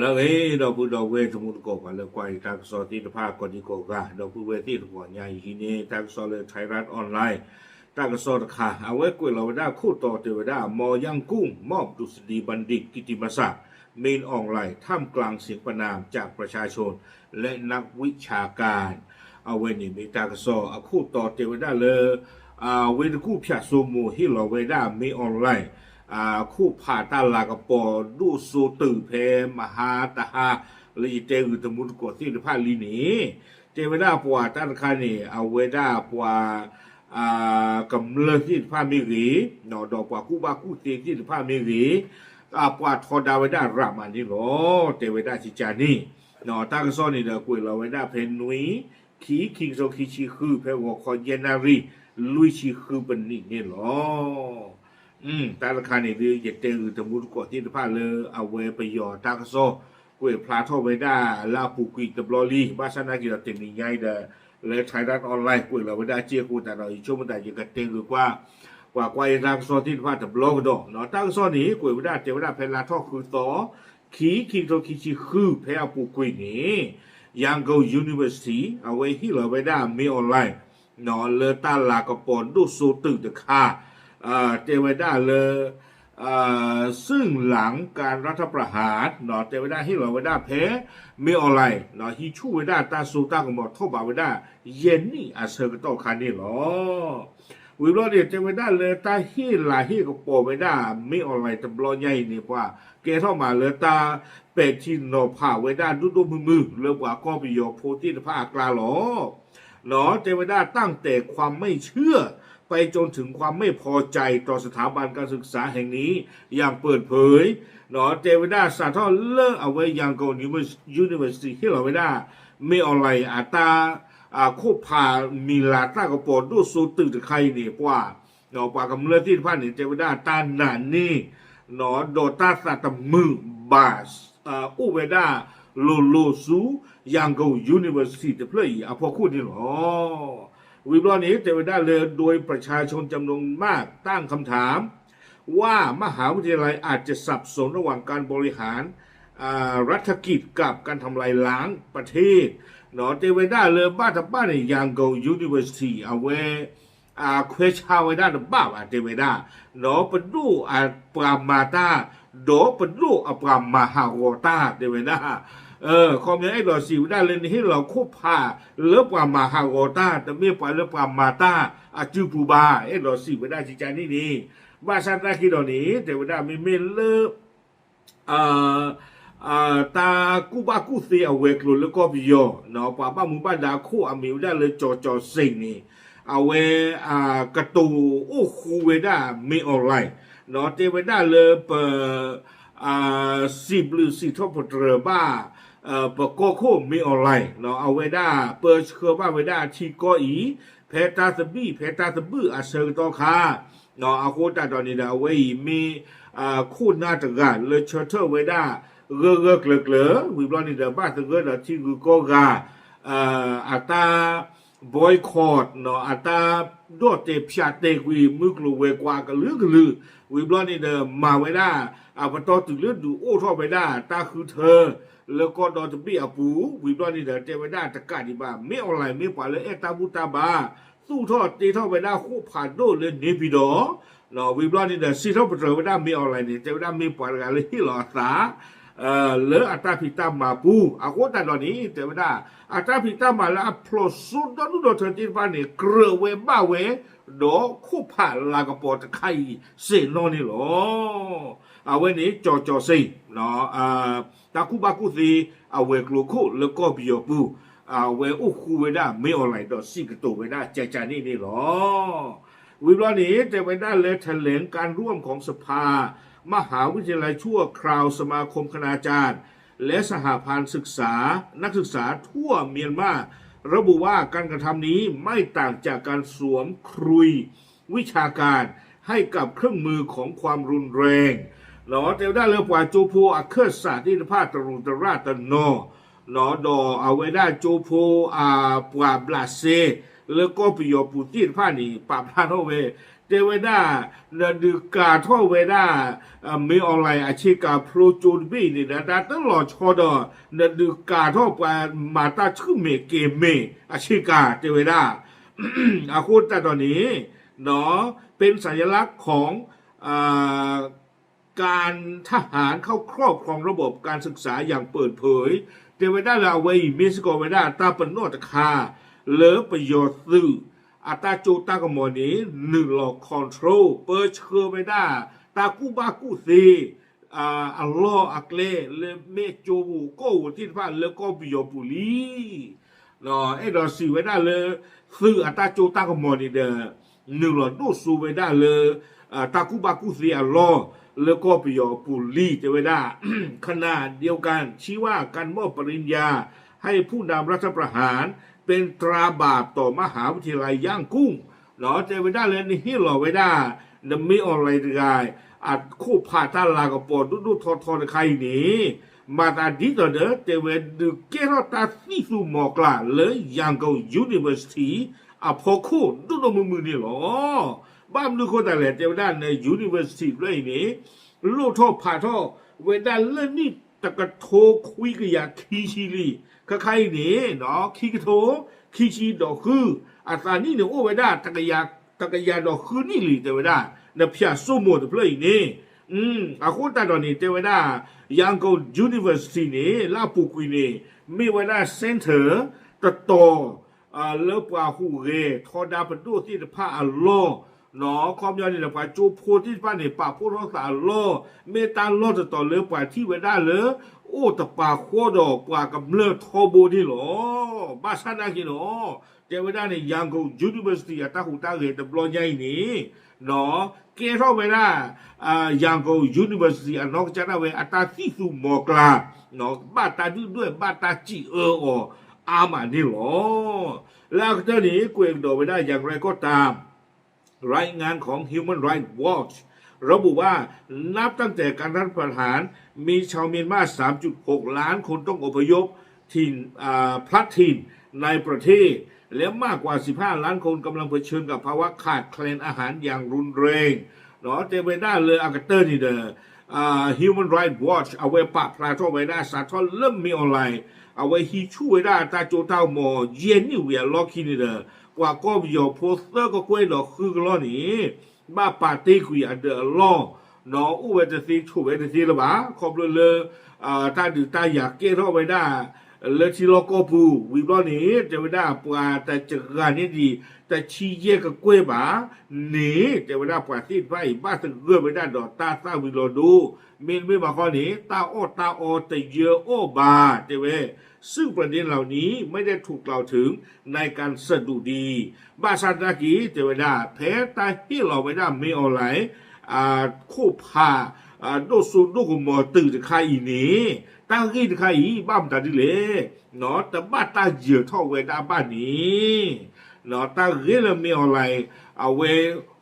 လၢအဂ့ၤ ဒီပုၢ်ဒီဝဲၢ်တံၤသကိး ပှၤလၢကွၢ်ယတၢ်ကစီၣ်သ့ၣ်တဖၣ် ကိးဒံကိးဂၤ ဒီပုၢ်ဝဲၢ်သ့ၣ်တဖၣ် ညါအံၤဟံးန့ၢ် တၢ်ကစီၣ်လၢ Thairath Online တၢ်ကစီၣ်တခါ အဝဲကွဲးလီၤဝဲဒၣ်ခိၣ်တီတဲဝဲဒၣ် มอยังกุ้ง มอบดุษฎีบัณฑิตกิตติมศักดิ์ เมนออนไลน์ ท่ามกลางเสียงประณามจากประชาชน และนักวิชาการ အဝဲန့ၣ်မ့ၢ်တၢ်ကစီၣ်အခိၣ်တီတဲဝဲဒၣ်လၢ ဝ့ၢ်တကူၣ်ဖၠးစိမိၤ ဟ့ၣ်လီၤဝဲဒၣ် မင်းအောင်လှိုင် အခိၣ်ဖးတၢ်လၤကပီၤဒိၣ်စိတုာ်ဖဲမဟါတဟါ လၢယတဲဂုာ်တံၤသကိးသ့ၣ်တဖၣ်လံန့ၣ် တဲဝဲဒၣ်ပှၤတၢ်တခါန့ၣ် အဝဲဒၣ်ပှၤ ကမျၢၢ်သ့ၣ်တဖၣ်မ့ၢ်ဂ့ၤ ဒီးပှၤကူၣ်ဘၣ်ကူၣ်သ့သ့ၣ်တဖၣ်မ့ၢ်ဂ့ၤ ပှၤထီဒါဝဲဒၣ်ရးမးန့ၣ်လီၤ. တဲဝဲဒၣ်ကကန့ၣ် တၢ်ကစီၣ်န့ၣ်ဒီးကွဲးလီၤဝဲဒၣ်ဖဲနွံ ခံ ခံကထိခံဆံဃု ဖဲဂီၤခီယဲၢ်နၣ်ရံၣ် လွံၢ်ဆံဃုပနံးန့ၣ်လီၤ. တၢ်တခါန့ၣ်ဒုး ယတဲဂုာ်တံၤသကိးသ့ၣ်တဖၣ်လၢ အဝဲပယီၤတၢ်ကစီၣ် ကွဲးဖျါထီၣ်ဝဲဒၣ်လၢအပူၤကွံာ်တဘျီလံ ဘၣ်ဆၣ်သနာ်က့ဒီးတနံၤညါအံၤဒီး လၢ Thairath Online ကွဲးလီၤဝဲဒၣ်စ့ၢ်ကီးတၢ်ဒီး ယဆိကမိၣ်သးယကတဲဂုာ်ကွၢ် ပှၤကွၢ်ယတၢ်ကစီၣ်သ့ၣ်တဖၣ်တဘျီကဒီး တၢ်ကစီၣ်န့ၣ် ကွဲးဝဲဒၣ်တဲဝဲဒၣ်ဖဲလါထီၣ်ဃုသီ ခံ ခံကထိခံဆံဃု ဖဲအပူၤကွံာ်န့ၣ် ရန်ကုန် University အဝဲဟ့ၣ်လီၤဝဲဒၣ် မင်းအောင်လှိုင် လၢတၢ်လၤကပီၤဒိၣ်စိတုာ်တခါ တဲဝဲဒၣ်လၢ ซึ่งหลังการรัฐประหาร တဲဝဲဒၣ်ဟ့ၣ်လီၤဝဲဒၣ်ဖဲ မင်းအောင်လှိုင် ဟံးဆူၣ်ဝဲဒၣ်တၢ်စိတၢ်ကမီၤထီၣ်ဘးဝဲဒၣ် ယဲၢ်နံၣ်အဆၢကတီၢ်ခါန့ၣ်လီၤ. ဝံၤဘျီန့ၣ် တဲဝဲဒၣ်လၢတၢ်ဟ့ၣ်လၤဟ့ၣ်ကပီၤဝဲဒၣ် မင်းအောင်လှိုင် တဘျီညါအံၤန့ၣ် ပှၤကဲထီၣ်မးလၢတၢ်ပဲာ်ထံနီၤဖးဝဲဒၣ်ဒိၣ်ဒိၣ်မုၢ်မုၢ် လၢပှၤကီၢ်ပယီၤဖိသ့ၣ်တဖၣ်အကျါလီၤ. တဲဝဲဒၣ် ตั้งแต่ความไม่เชื่อ ไปจนถึงความไม่พอใจต่อสถาบันการศึกษาแห่งนี้อย่างเปิดเผย တဲဝဲဒၣ်စးထီၣ်လၢအဝဲ ရန်ကုန် University ဟ့ၣ်လီၤဝဲဒၣ် မင်းအောင်လှိုင် အတၢ် ခိၣ်ဖးမံၤလၤတၢ်ကပီၤဒိၣ်စိတုာ်တခါအံၤန့ၣ် ပှၤ ပှၤကမျၢၢ်သ့ၣ်တဖၣ်န့ၣ် တဲဝဲဒၣ်တၢ်နာ်န့ၢ် ဒီးတၢ်သးတမုာ်ဘၣ် အိၣ်ဝဲဒၣ်လိၤလိၤဆူ ရန်ကုန် University တဖျၢၣ်အံၤအဖီခိၣ်န့ၣ်လီၤ. ဝံၤဘျီန့ၣ် တဲဝဲဒၣ်လၢ โดยประชาชนจำนวนมากตั้งคำถาม ว่ามหาวิทยาลัยอาจจะสับสนระหว่างการบริหาร รัฐกิจกับการทำลายล้างประเทศ တဲဝဲဒၣ်လၢဘၣ်တဘၣ်န့ၣ် ရန်ကုန် University အဝဲ ခွဲခြားဝဲဒၣ်တဘၣ်ဘၣ် တဲဝဲဒၣ် ဒီးပဒိၣ်အပှၤမၤတၢ် ဒီးပဒိၣ်အပှၤမၤဟးဂီၤတၢ် တဲဝဲဒၣ် ခီပညီအဲၣ်ဒိးစံးဝဲဒၣ်လၢနဟ့ၣ်လီၤခိၣ်ဖးလၢပှၤမၤဟးဂီၤတၢ် တမ့ၢ်ပှၤလၢပှၤမၤတၢ်အစုပူၤဘၣ် အဲၣ်ဒိးစံးဝဲဒၣ်ကကန့ၣ်န့ၣ် ဘၣ်ဆၣ်သနာ်က့ဒီးန့ၣ် တဲဝဲဒၣ်မ့မ့ၢ်လၢ တၢ်ကူၣ်ဘၣ်ကူၣ်သ့အဝဲၤကျိၤလၢကီၢ်ပယီၤ ပှၤဘၣ်မူဘၣ်ဒါခိၣ်အမံၤဝဲဒၣ်လၢ ကၠီၤကၠီၤစ့ၣ်န့ၣ် အဝဲ ကတိၤအိၣ်ဃူဝဲဒၣ် မင်းအောင်လှိုင် တဲဝဲဒၣ်လၢပ စံးဘျုးစံးထီၣ်ပတြၢၤဘၣ် ပကီၢ်ခိၣ် မင်းအောင်လှိုင် အဝဲဒၣ်ပၢဆှၢဘၣ်ဝဲဒၣ်ထံကီၢ်အံၤ ဖဲတၢ်သဘံၣ် ဖဲတၢ်သဘုၣ်အဆၢကတီၢ်ခါ အဃိသတးဒီးန့ၣ်ဒီး အဝဲအံၤမ့ၢ် ခိၣ်နၢ်တဂၤလၢဆၢထၢၣ်ဝဲဒၣ် ဂၢၢ်ဂၢၢ်ကျၢၤကျၢၤ ဝံၤဘျီန့ၣ်ဒီး ဘၣ်သဂၢၢ်ဒီးထံဂုၤကီၢ်ဂၤ အတၢ် boycott အတၢ်ဒီၣ်တဲာ်ဖၠးတဲာ်ကွံာ် မုၢ်ကျိၤဝဲၤကွာ်ကလုာ်ကလုာ် ဝံၤဘျီန့ၣ်ဒီး မၤဝဲဒၣ် အပတီၢ်တုၤလၢဒုးအိၣ်ထီၣ်ဝဲဒၣ် တၢ်ဃုထၢ လၢကီၢ်ဒီတဘ့ၣ်အပူၤ ဝံၤဘျီန့ၣ်ဒီး တဲဝဲဒၣ်တကးဒံးဘၣ် မင်းအောင်လှိုင် မ့ၢ်ပှၤလၢအဲၣ်တၢ်ဘူၣ်တၢ်ဘါ သူၣ်ထီၣ်တ့ထီၣ်ဝဲဒၣ်ဃိၣ်ဖးဒိၣ်လၢန့ၣ်ပံၤဒီး ဝံၤဘျီန့ၣ်ဒီး စံးထီၣ်ပတြၢၤဝဲဒၣ် မင်းအောင်လှိုင် န့ၣ် တဲဝဲဒၣ်မ့ၢ်ပှၤတဂၤလၢဟ့ၣ်လီၤအသး လၢအတၢ်ဖံးတၢ်မၤပူၤ အဃိသတးဒီးန့ၣ် တဲဝဲဒၣ် အတၢ်ဖံးတၢ်မၤလၢအဖျိးစိဒီဒူၣ်ဒီထၢသ့ၣ်တဖၣ်န့ၣ် ကြၢးဝဲဘၣ်ဝဲ ဒီးခိၣ်ဖးလၤကပီၤတခါအံၤ စ့ၢ်နီၣ်န့ၣ်လီၤ. အဝဲန့ၣ် ကၠီၤကၠီၤစ့ၣ် တၢ်ကူၣ်ဘၣ်ကူၣ်သ့ အဝဲၤကျိၤခိၣ်လၢကီၢ်ပယီၤပူၤ အဝဲအိၣ်ဃူဝဲဒၣ် မင်းအောင်လှိုင် ဒီးစံးကတိၤဝဲဒၣ်ကကန့ၣ်န့ၣ်လီၤ. ဝံၤဘျီန့ၣ် တဲဝဲဒၣ်လၢ แถลงการร่วมของสภามหาวิทยาลัยชั่วคราว สมาคมคณาจารย์และสหพันธ์ศึกษานักศึกษาทั่วเมียนมาระบุว่าการกระทำนี้ไม่ต่างจากการสวมคลุยวิชาการให้กับเครื่องมือของความรุนแรง တဲဝဲဒၣ်လၢပှၤကၠိဖိအခၢၣ်စးသ့ၣ်တဖၣ်တရူးတရၣ်တနီၤ ဒီးအဝဲဒၣ်ကၠိဖိအပှၤဘျးစဲ လၢကီၢ်ပယီၤပူၤသ့ၣ်တဖၣ်န့ၣ် ပာ်ဖျါထီၣ်ဝဲ တဲဝဲဒၣ် နဒုးကၤထီၣ်ဝဲဒၣ် မင်းအောင်လှိုင် အဆ့ကၤဖျိကၠိတဘ့ၣ်အံၤန့ၣ်ဒီး တၢ်တလီၤဆီဒီး နဒုးကၤထီၣ်ပှၤမၤတၢ်ဆူၣ်မဲာ်ကဲၤမဲာ်အဆ့ကၤ တဲဝဲဒၣ် အဃိသတးဒီးန့ၣ် เป็นสัญลักษณ์ของ การทหารเข้าครอบครองระบบการศึกษาอย่างเปิดเผย တဲဝဲဒၣ်လၢအဝဲအံၤမ့ၢ်စ့ၢ်ကီးဝဲဒၣ်တၢ်ပနီၣ်တခါ လၢပယီၤသုး အတၢ်စိတၢ်ကမီၤန့ၣ် နုာ်လီၤ control ပၢဆှၢဝဲဒၣ် တၢ်ကူၣ်ဘၣ်ကူၣ်သ့ အလီၢ်အကျဲ လၢမဲာ်ကၠိဧိၤကီၢ်ဧိၤသ့ၣ်တဖၣ်လၢကီၢ်ပယီၤပူၤလံ အဲၣ်ဒိးစံးဝဲဒၣ်လၢ သုးအတၢ်စိတၢ်ကမီၤန့ၣ်ဒီး နုာ်လီၤဒိၣ်စိဝဲဒၣ်လၢ တၢ်ကူၣ်ဘၣ်ကူၣ်သ့အလီၢ် လၢကီၢ်ပယီၤပူၤလံ တဲဝဲဒၣ် ขณะเดียวกัน ชี้ว่าการมอบปริญญาให้ผู้นำรัฐประหารเป็นตราบาปต่อมหาวิทยาลัยย่างกุ้ง တဲဝဲဒၣ်လၢနဟ့ၣ်လီၤဝဲဒၣ် နမ့ၢ် online တဂၤ အခိၣ်ဖးတၢ်လၤကပီၤဒိၣ်ဒိၣ်ထီထီတခါအံၤန့ၣ် မၤသးဒ်သိးဒီး တဲဝဲဒုးကဲထီၣ်တၢ်သံၣ်သူမီၤကျၢ်လၢ Yangon University အဖီခိၣ်ဒိၣ်ဒိၣ်မုၢ်မုၢ်န့ၣ်လီၤ. ဘၣ်မနုၤအဃိသတးလဲၣ် တဲဝဲဒၣ်န university တဖျၢၣ်အံၤန့ၣ် လိၣ်ထီၣ်ဖးထီၣ်ဝဲဒၣ်လၢနံၣ်တကထိခွံကယၤခံဆံလံ. ခဲခါအံၤန့ၣ် ခံကထိ ခံဆံဒီးဃု အသးနံၣ်န့ၣ်အိၣ်ဝဲဒၣ် တကယၤဒီးဃုနံၣ်လံ တဲဝဲဒၣ် နဖၠးစိမိၤတဖျၢၣ်အံၤန့ၣ် အဃိသတးဒီးန့ၣ် တဲဝဲဒၣ် Yangon University န့ၣ် လၢအပူၤကွံာ်န့ၣ် မ့ၢ်ဝဲဒၣ် center တတီၤ လၢပှၤဟူးဂဲၤထီဒါပဒိၣ်သ့ၣ်တဖၣ်အလီၢ် ခီပညီန့ၣ်ဒီး ပှၤကၠိဖိသ့ၣ်တဖၣ်န့ၣ် ပာ်ဖှိၣ်ထီၣ်သးအလီၢ် မ့ၢ်တၢ်လီၢ်တတီၤလၢပှၤထံၣ်ဝဲဒၣ်လၢ အိၣ်တပာ်ဃီဒီးပှၤကမျၢၢ်ထီဘိန့ၣ်လီၤ. ဘၣ်ဆၣ်နာ်က့ၤဒီး တဲဝဲဒၣ်န့ၣ် Yangon University အတၢ်ဟူးတၢ်ဂဲၤတဘျီညါအံၤန့ၣ် ကဲထီၣ်ဝဲဒၣ် Yangon University အနီၢ်ကစၢ်ဒၣ်ဝဲအတၢ်သံၣ်သူမီၤကျၢ် ဘၣ်တၢ်ဒုၣ်ဒွဲၣ် ဘၣ်တၢ်စံးအၢအီၤအါမးန့ၣ်လီၤ. လၢအကတၢၢ်န့ၣ် ကွဲးကဒီးဝဲဒၣ် อย่างไรก็ตาม รายงานของ Human Rights Watch ระบุว่า นับตั้งแต่การรัฐประหาร มีชาวเมียนมา สามจุดหกล้านคนต้องอพยพถิ่น อ่า พลัดถิ่นในประเทศ และมากกว่า สิบห้าล้านคนกำลังเผชิญกับภาวะขาดแคลนอาหารอย่างรุนแรง တဲဝဲဒၣ်လၢအကတၢၢ်န့ၣ်ဒီး Human Rights Watch အဝဲပာ်ဖျါထီၣ်ဝဲဒၣ်စးထီၣ်လၢ မင်းအောင်လှိုင် အဝဲဟံးဆူၣ်ဝဲဒၣ်တၢ်စိတၢ်ကမီၤ ယဲၢ်နံၣ်ဝံၤအလီၢ်ခံန့ၣ်ဒီး ပှၤကီၢ်ပယီၤဖိသၢကကွဲၢ်ဒီးဃုကလီၢ်န့ၣ် ဘၣ်ပာ်တ့ၢ်ကွံာ်အဒၢးအလီၢ် အိၣ်ဝဲတသ့ ဆိးဝဲတသ့လၢၤဘၣ် ခီဖျိလၢ တၢ်ဒုးတၢ်ယၤကဲထီၣ်ဝဲဒၣ် လၢထံလီၢ်ကီၢ်ပူၤ ဝံၤဘျီန့ၣ် တဲဝဲဒၣ်ပှၤတစှၤန့ၢ်ဒံး တဆံယဲၢ်ကကွဲၢ်ဘၣ်န့ၣ် တဲဝဲဒၣ်ပှၤသ့ၣ်တဖၣ်အံၤ ဘၣ်သဂၢၢ်ဝဲဒၣ်ဒီးတၢ်သၣ်ဝံၤလီၤဒိ မ့တမ့ၢ်ဘၣ်ဃီန့ၣ် တၢ်အီၣ်တၢ်အီတယၢအီၣ်ဘၣ် တဲဝဲ ซึ่งประเด็นเหล่านี้ไม่ได้ถูกกล่าวถึงในการสะดุดี ဘၣ်ဆၣ်သနာ်က့ တဲဝဲဒၣ် ဖဲတၢ်ဟ့ၣ်လီၤဝဲဒၣ် မင်းအောင်လှိုင် ခိၣ်ဖး ဒိၣ်စိဒိၣ်ကမီၤတုာ်တခါအံၤန့ၣ် တၢ်ဂ့ၢ်တခါအံၤ ဘၣ်မတၤဒ်လဲၣ် တဘၣ်တၢ်ယၢၤထီၣ်ဝဲဒၣ်ဘၣ်န့ၣ် တၢ်ဂ့ၢ်လၢ မင်းအောင်လှိုင် အဝဲ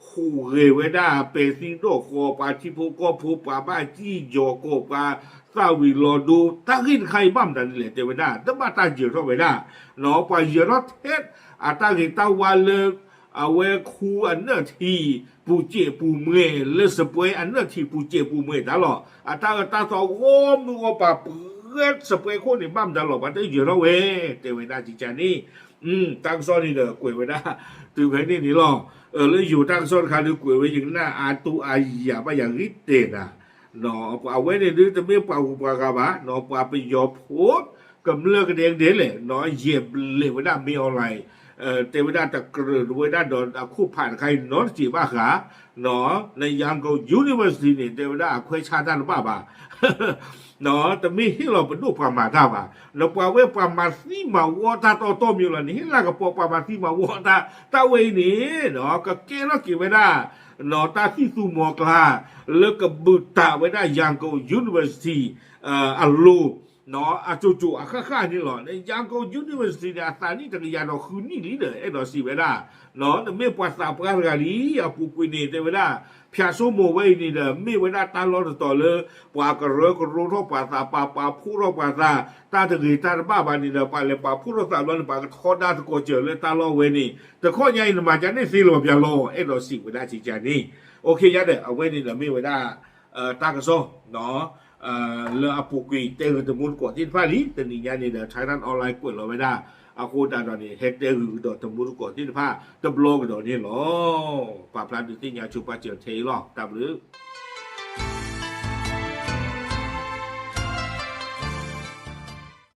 ဟူးဂဲၤဝဲဒၣ် ပဲာ်ထံနီၤဖး ပှၤထံဖိကီၢ်ဖိ ပှၤဘၣ်စံၣ်ယီၤကီး ပှၤသၣ်ဝံၤလီၤဒိ တၢ်ဂ့ၢ်တခါအံၤ ဘၣ်မတၤဒ်လဲၣ် တဲဝဲဒၣ် တဘၣ်တၢ်ယၢၤထီၣ်ဝဲဒၣ် ပှၤယၢၤထီၣ်ထဲ အတၢ်ဂ့ၤတၢ်ဝါလၢ အဝဲခူအနၢၣ်ထံးပူၤစဲးပူၤမှဲၤ လၢစပွဲအနၢၣ်ထံးပူၤစဲးပူၤမှဲၤတၢ်လီၤ အတၢ်အၢတၢ်သီဂီၢ်မုၢ်ဂီၢ်ပၤ ပှဲၤစပွဲခိၣ်န့ၣ် ဘၣ်မတၤလီၤ ပှၤတယၢၤထီၣ်ဝဲ တဲဝဲဒၣ်ကကန့ၣ် တၢ်ကစီၣ်န့ၣ်ဒီးကွဲးဝဲဒၣ် တုၤဖဲန့ၣ်န့ၣ်လီၤ. လၢယိၤတၢ်ကစီၣ်တခါဒုးကွဲးဝဲ ယကနၣ်အါတူၢ်အါယၤဘၣ်ယၤဂ့ၤတဲနၤ အဝဲန့ၣ်ဒုးတမ့ၢ်ပှၤဂုၤပှၤဂၤဘၣ် ပှၤပယီၤဖိ ကမျၢၢ်ကဒဲကဒဲလဲၣ် ယဲၢ်ဘျဲးဝဲဒၣ် မင်းအောင်လှိုင် တဲဝဲဒၣ်တကြၢးဝဲဒၣ်ဒီးအခိၣ်ဖးတခါအံၤနီတစဲးဘၣ်ဃး န Yangon University န့ၣ် တဲဝဲဒၣ်အခွဲးဆါတၢ်တဘၣ်ဘၣ် တမ့ၢ်ဟ့ၣ်လီၤပဒိၣ်ပှၤမၤတၢ်ဘၣ် နပှၤဝဲပှၤမၤသံမၤဝီတၢ်တီတီမံၤလီၤန့ၣ် ဟ့ၣ်လီၤကပီၤပှၤမၤသံမၤဝီတၢ် တၢ်ဝဲအံၤန့ၣ် ကကဲထီၣ်က့ၤဝဲဒၣ် တၢ်သံၣ်သူမီၤကျၢ် လၢကဘူးတးဝဲဒၣ် Yangon University အလိၤ အစိၤစိၤအဃၣ်ဃၣ်န့ၣ်လီၤ. န Yangon University န့ၣ် အသးနံၣ်တကယၤဒီးဃုနံၣ်လံဒီး အဲၣ်ဒိးစံးဝဲဒၣ်, နမ့ၢ်ပှၤသးပှၢ်တဂၤလံ အပူၤကွံာ်န့ၣ် တဲဝဲဒၣ် ဖၠးစိမိၤဝဲအံၤန့ၣ်ဒီး မ့ၢ်ဝဲဒၣ်တၢ်လီၢ်တတီၤလၢ ပှၤကရၢကရိထီၣ်ပှၤသး ပှၤပာ်ဖှိၣ်ထီၣ်ပှၤသး တၢ်တဂ့ၤတၢ်တဘၣ်ဘၣ်န့ၣ်ဒီး ပှၤလဲၤပာ်ဖှိၣ်ထီၣ်သးဘျီန့ၣ် ပှၤကထီဒါသကိးစၢၤလၢတၢ်လီၢ်ဝဲန့ၣ် တခီညါအံၤ နမၤကန့ၣ်သ့လီၤပျၢ်လီၤ အဲၣ်ဒိးစံးဝဲဒၣ်ကကန့ၣ်. အိၣ်ခ့ယါဒီး အဝဲန့ၣ်ဒီးမ့ၢ်ဝဲဒၣ် တၢ်ကစီၣ် လၢအပူၤကွံာ်တဲဂုာ်တမူတကိးသ့ၣ်တဖၣ်လံ. တနံၤညါန့ၣ်ဒီး Thairath Online ကွဲးလီၤဝဲဒၣ် အဃိသတးဒီးန့ၣ် ဟဲတဲဂုာ်ကဒီးတမူတကိးသ့ၣ်တဖၣ်တဘျီကဒီးန့ၣ်လီၤ. ပာ်ဖျါဒုးသ့ၣ်ညါဆိပာ်စၢၤထဲအံၤလီၤ. တၢ်ဘျုး